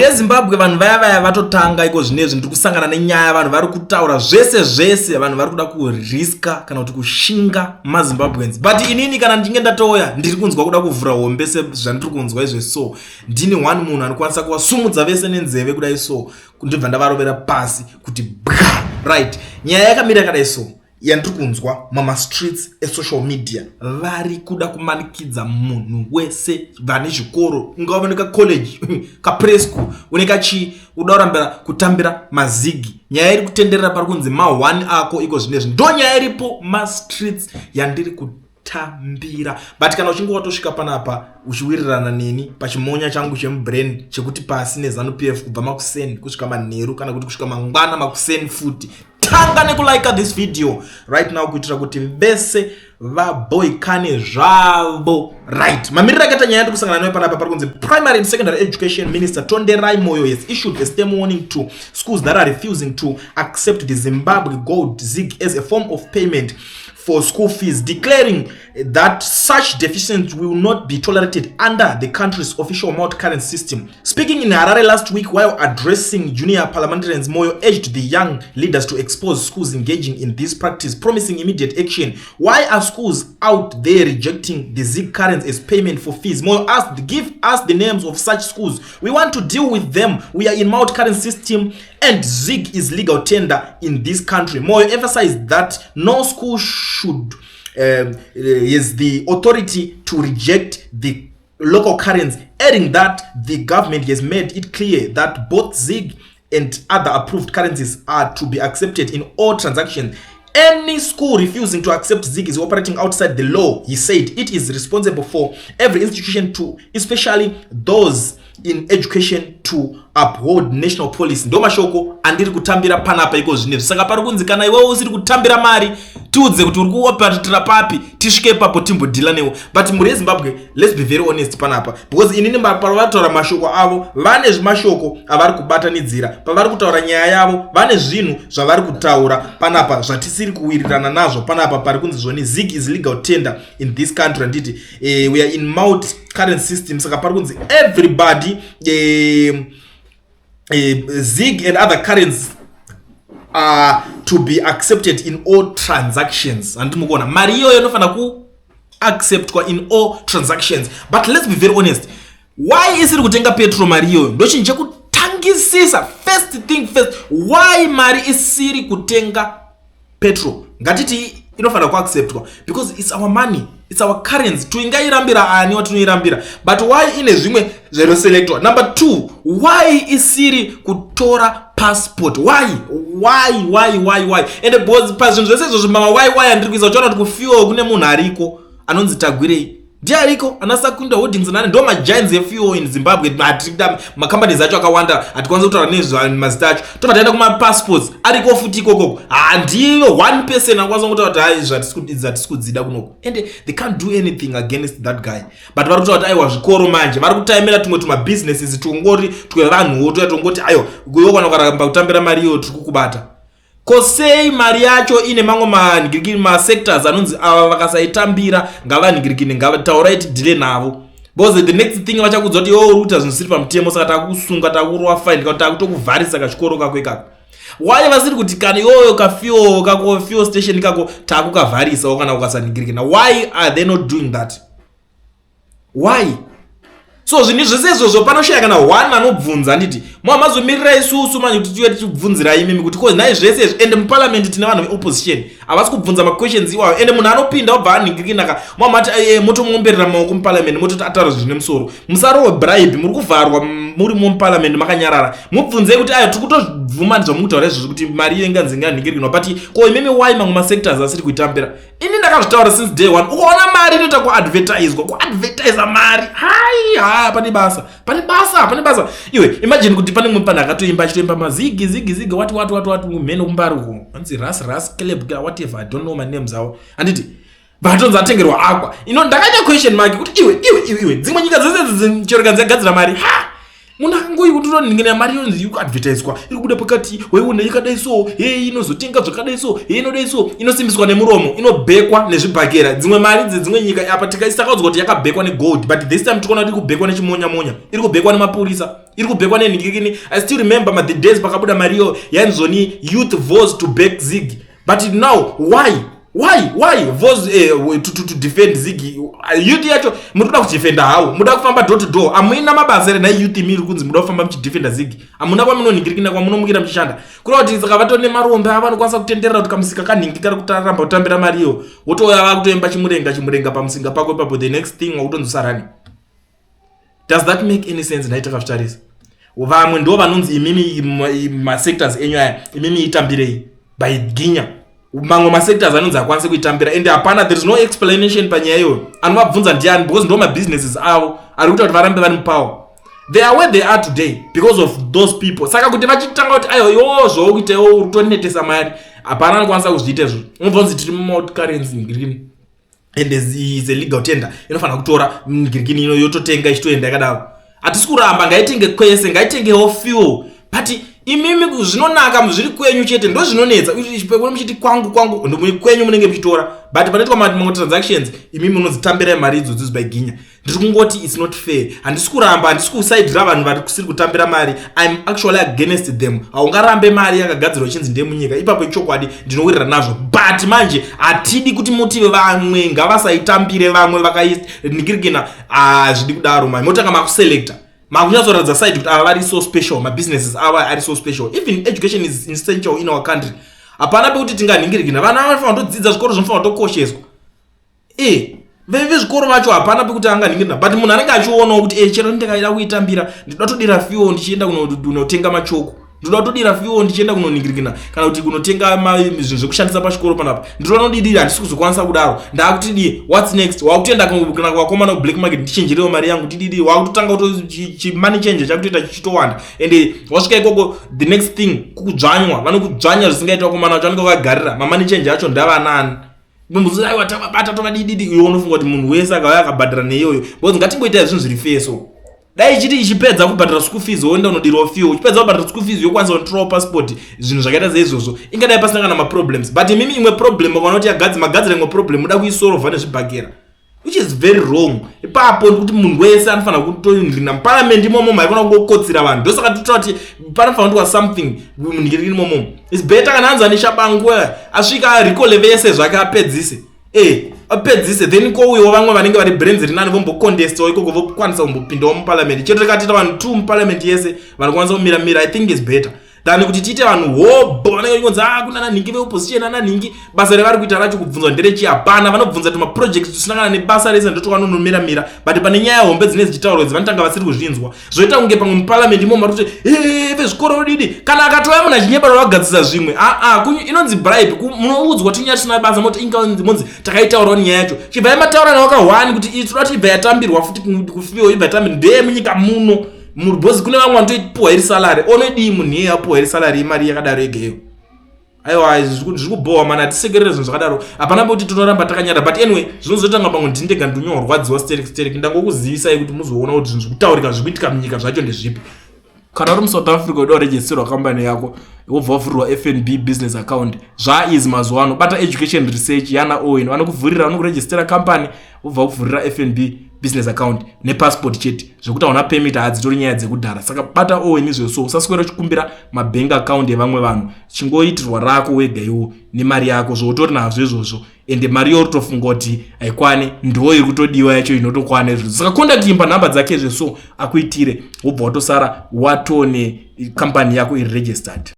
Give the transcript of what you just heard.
Mhuri yeZimbabwe, vanhu vaya vaya vatotanga iko zvinezvi. Ndiri kusangana nenyaya, vanhu vari kutaura zvese zvese, vanhu vari kuda kuriska kana kuti kushinga maZimbabweans. But inini kana ndichinge ndatouya, ndiri kunzwa kuda kuvhura hombe sezvandiri kunzwa izve. So ndini one munhu anokwanisa kuvasumudza vese nenzeve kudai, so ndibva ndavarovera pasi kuti bwa. Right, nyaya yakamira yakadai. So yandiri kunzwa mumastreets esocial media, vari kuda kumanikidza munhu wese vane zvikoro, ungava nekacollege, kapreschool, une kachii, uda kurambira kutambira maZiG. Nyaya iri kutenderera pari kunzi ma1 ako iko zvinezvi. Ndo nyaya iripo mastreets yandiri kutambira. But kana uchinge watosvika panapa uchiwirirana neni pachimonya changu chemubrain chekuti pasi neZANU PF kubva makuseni kusvika manheru, kana kuti kusvika mangwana makuseni futi, tanga nekulike this video right now kuitira kuti vese vaboikane zvavo. Right, mamiriro akaita nyaya yandiri kusangana nayo panapa, pari kunzi Primary and Secondary Education Minister Tonderai Moyo has issued a stern warning to schools that are refusing to accept the Zimbabwe Gold, ZiG, as a form of payment for school fees, declaring that such deficiency will not be tolerated under the country's official multi-currency system. Speaking in Harare last week while addressing junior parliamentarians, Moyo urged the young leaders to expose schools engaging in this practice, promising immediate action. "Why are schools out there rejecting the ZiG currency as payment for fees?" Moyo asked. "Give us the names of such schools. We want to deal with them. We are in multi-currency system and ZiG is legal tender in this country." Moyo emphasized that no school should has the authority to reject the local currency, adding that the government has made it clear that both ZiG and other approved currencies are to be accepted in all transactions. "Any school refusing to accept ZiG is operating outside the law," he said. "It is responsible for every institution to, especially those in education, to uphold national policy." Ndo mashoko andiri kutambira panapa iko zvinezvi. Saka pari kunzi kana iwewe usiri kutambira mari, tiudze kuti uri kuoperatira papi, tisvike ipapo timbodhila newo. But mhuri yeZimbabwe, let's be very honest panapa, because inini pavataura mashoko avo, vane mashoko avari kubatanidzira pavari kutaura nyaya yavo. Vane zvinhu zvavari kutaura panapa zvatisiri kuwirirana nazvo. Panapa pari kunzi zvoni ZiG is legal tender in this country, handiti? We are in multi currency system. Saka pari kunzi everybody, ZiG and other currencies are to be accepted in all transactions, handiti mukuona? Mari iyoyo inofanira kuacceptwa in all transactions. But let's be very honest, why isiri kutenga petrol mari iyoyo? Ndo chinhu chekutangisisa. First thing first, why mari isiri kutenga petrol? Ngatiti inofanira kuacceptwa because it's our money, it's our currency. Tingairambira ani watinoirambira? But why ine zvimwe zvinoselectwa? Number two, why isiri kutora passport? Why, why, why, why? And because pazvinhu zvese izvozvo, mama, why andiri kuisa, uchaona kuti kufuel kune munhu ariko anonzi Tagwirei, ndiye ariko. Ana Sakunda Holdings nani ndo magiants efuel in Zimbabwe. Macompanies acho akawanda, hatikwanisi kutaura nezvamazita acho. Tobva taenda kumapassports, ariko futi ikokoko. Handiyo one person akwanisa kutaura kuti hai, zvatisi kudzida kunoko, and they can't do anything against that guy. But vari kutaura kuti aiwa, zvikoro manje vari kutaimira tumwe tumabusinesses tungori twevanhuwo tuya tongoti aiwa, iwe kana ukaramba kutambira mari iyo, tiri kukubata. Ko sei mari yacho ine mamwe manhingirikini, masectors anonzi ava vakasaitambira ngavanhingirikini, ngavataurai tidhile navo? Because the next thing vachakudza kuti iwe uri kuita zvinhu zvisiri pamutemo, saka takusunga, takurova fine, kana takutokuvharisa kachikoro kako ikako. Why vasiri kuti kana iwoyo kafuel kako, fuel station kako, takukavharisawo kana ukasanhingirikina? Why are they not doing that? Why? So zvinhu zvese izvozvo panoshaya kana one anobvunza, handiti? Mazomirira isusu manje kuti tive tichibvunzira imimi kuti ko nhai zvese izvi. Ende muparliament tine vanhu veopposition, havasi kubvunza maquestions iwayo. Ende munhu anopinda obva anhingikinaka, mamati motomuomberera maoko muparliament, mototi ataura zvinhu nemusoro. Musarowe bribe, muri kuvharwa murimo muparliament makanyarara. Mubvunzei kuti ayo, tiri kutobvuma zvamukutaura izvozvo kuti mari iyo inganzi inganhingirikinwa, but ko imimi, why mamwe masectors asiri kuitambira? Ini ndakazvitaura since day one, ukaona mari inoita kuadvertiswa, kuadvertisa mari, hai ha, pane basa, pane basa, pane basa. Iwe imagine kuti pane mumwe panhu akatoimba, achitoimba maZiG, ZiG, ZiG, what, what, what, what, mheno kumbari uko, anzi ras ras club, whatever, I don't know my names avo, handiti? Vatonzi atengerwa aqua ino. Ndakaita question mark kuti iwe, iwe, iwe, iwe, dzimwe nyika dzese chero kanzi yagadzira mari, ha. Munhu akangoiutotoningina mari yonzi iri kuadvertiswa, iri kubuda pakati, waiona yakadai so, hei, inozotenga zvakadai so, hei, inodai so, inosimbiswa nemuromo, inobhekwa nezvibhakera. Dzimwe mari dzedzimwe nyika apa takaudzwa kuti yakabhekwa negold, but this time tikuona kuti iri kubhekwa nechimonyamonya, iri kubhekwa nemapurisa, iri kubhekwa nenhingikini. I still remember the days pakabuda mari iyo yainzoni "Youth vows to back ZiG", but now why vows to defend ZiG? Youth yacho muri kuda kudefenda hawo, muda kufamba door to door, hamuina mabasa here nhai youth? Miri kunzi muda kufamba muchidefenda ZiG, hamuna kwamunonhingirikina, kwamunomukira muchishanda. Kureva kuti saka vatone marombe ava vanokwanisa kutenderera kuti kamusika kanhingi kari kutaramba kutambira mari iyo, wotouya vakutoemba chimurenga chimurenga pamusinga pako ipapo. The next thing wakutonzosarani. Does that make any sense nhai? Takazvitarisa, vamwe ndo vanonzi imimi masectors enyu aya, imimi itambirei by ginya. Mamwe masectors anonzi akwanise kuitambira, and hapana, there is no explanation panyaya iyoyo. Anovabvunza ndiani? Because ndo mabusinesses avo ari kuita kuti varambe vari mupower. They are where they are today because of those people. Saka kuti vachitanga kuti aiwa, iwowo zvokuita iwo uri kutonetesa mari, hapana anokwanisa kuzviita izvozvo. Unobva kunzi tiri mumulti-currency green and is a legal tender, inofanira kutora girikini ino yototenga ichitoenda yakadaro. Hatisi kuramba, ngaitenge kwese, ngaitengewo fuel, but imimi zvinonaka zviri kwenyu chete. Ndo zvinonetsa muchiti kwangu kwangu, kwenyu munenge muchitora, but panoitwa mamwe transactions imimi munodzitambirai mari idzodzo by ginya. Ndiri kungoti it's not fair. Handisi kuramba, handisi kusaidhira vanhu vari kusiri kutambira mari. I'm actually against them. Haungarambe mari yakagadzirwa ichinzi ndemunyika. Ipapo ichokwadi, ndinowirira nazvo, but manje hatidi kuti mutive vamwe ngavasaitambire, vamwe vakanikirikina. Hazvidi kudaro mai. Motanga makuselecta, makunyatsoratidza side kuti ava vari so special, mabusinesses ava ari so special. Even education is essential in our country. Hapana pekuti tinganhingirikina, vana vanofanira kutodzidza, zvikoro zvinofanira kutokosheswa. E vezvikoro vacho hapana pekuti anganhingirina, but munhu anenge achionawo kuti e chero ndikaida kuitambira, ndinoda todira fuel ndichienda kunotenga machoko, ndoda kutodira fuel ndichienda kunonhingirikina kana kuti kunotenga zvinhu zvekushandisa pachikoro panapa, ndinoda nodidira, handisi kuzokwanisa kudaro. Ndaakuti dii? What's next? Wakutoenda kana kuvakomana kublack market, ndichenjerewo mari yangu, tididi. Wakutotanga kutochimoney change chakutoita chichitowanda, and wasvika ikoko, the next thing kukudzvanywa. Vanokudzvanya zvisingaiti. Vakomana vacho vanenge vakagarira mamoney change acho ndavanani? Aiwa, tavabata, tovadididi. Iwe unofunga kuti munhu wese akauya akabhadhara neiyoyo? Because ngatingoitai zvinhu zviri fair. So dai ichiti ichipedza kubhadhara school fees, woenda unodirawo fuel, uchipedza kubhadhara school fees, yokwanisa kunotorawo passport, zvinhu zvakaita seizvozvo, ingadai pasina kana maproblems. But imimi imwe problem ukaona kuti yagadzi magadzira imwe problem, muda kuisolva nezvibhakera, which is very wrong. Ipapo ndikuti munhu wese anofanira kutoinrina muparliament imomo, maikona kungokotsira vanhu. Ndosaka totaura kuti panofanira kuitwa something munhingiriri imomo. It's better kana anzi aneshabangu asvika arikole vese zvake, apedzise, e apedzise, then kouyawo vamwe vanenge vari brains rinani, vombocontestawo ikoko, vokwanisa kumbopindawo muparliament. Chero tikatiita vanhu two muparliament yese vanokwanisa kumiramira, I think is better than kuti tiite vanhu hobho vanenge vachingonzi a kuna nanhingi veopposition, ananhingi. Basa revari kuita racho kubvunzwa nderechi? Hapana. Vanobvunza tumaproject tusina kana nebasa rese, ndotwavanonomiramira, but pane nyaya hombe dzinenge dzichitaurwa idzi vanotanga vasiri kuzvinzwa. Zvoita kunge pamwe muparliament imomo vari kuti vezvikoro didi. Kana akatouya munhu achinyebara vagadzisa zvimwe, aa inonzi bribe. Munoudzwa tunyaya tusina basa, moti inga monzi takaitaurawo nyaya yacho. Chibvai mataura nawakahwani kuti toda kuti ibva yatambirwa futi kufiwo, ibva yatambirwa ndeyemunyika muno mubhozi. Kune vamwe vanotoipuhwa iri salary. Onodii munhu iyeye apuhwa iri salary imari yakadaro yegeyo? Aiwa, zviri kubhohwa mana, hatisekerere zvinhu zvakadaro. Hapana pekuti tinoramba takanyara, but anyway, zvinozotanga pamwe ndindega ndinyorwadziwa sterek sterek. Ndangokuzivisai kuti muzoona kuti zvinhu zvekutaurika zviri kuitika munyika zvacho ndezvipi. Kana uri muSouth Africa, uda kuregisterwa kambani yako, wobva wavhurirwa FNB business account, zvaizi mazuva ano bata Education Research yana Owen, vanokuvhurira, vanokurejistera company, wobva kuvhurira FNB business account nepassport chete. Zvekuti hauna permit hadzitori nyaya dzekudhara. Saka bata Owen izvozvo, usaswera uchikumbira mabank account evamwe vanhu. Chingoitirwa rako wega iwo nemari yako zvoutori nazvo izvozvo, ende mari yauri kutofunga kuti haikwane ndo iri kutodiwa yacho inotokwana izvozvo. Saka contact imba nhamba dzake zveso akuitire, wobva watosara watone kambani yako iri registered.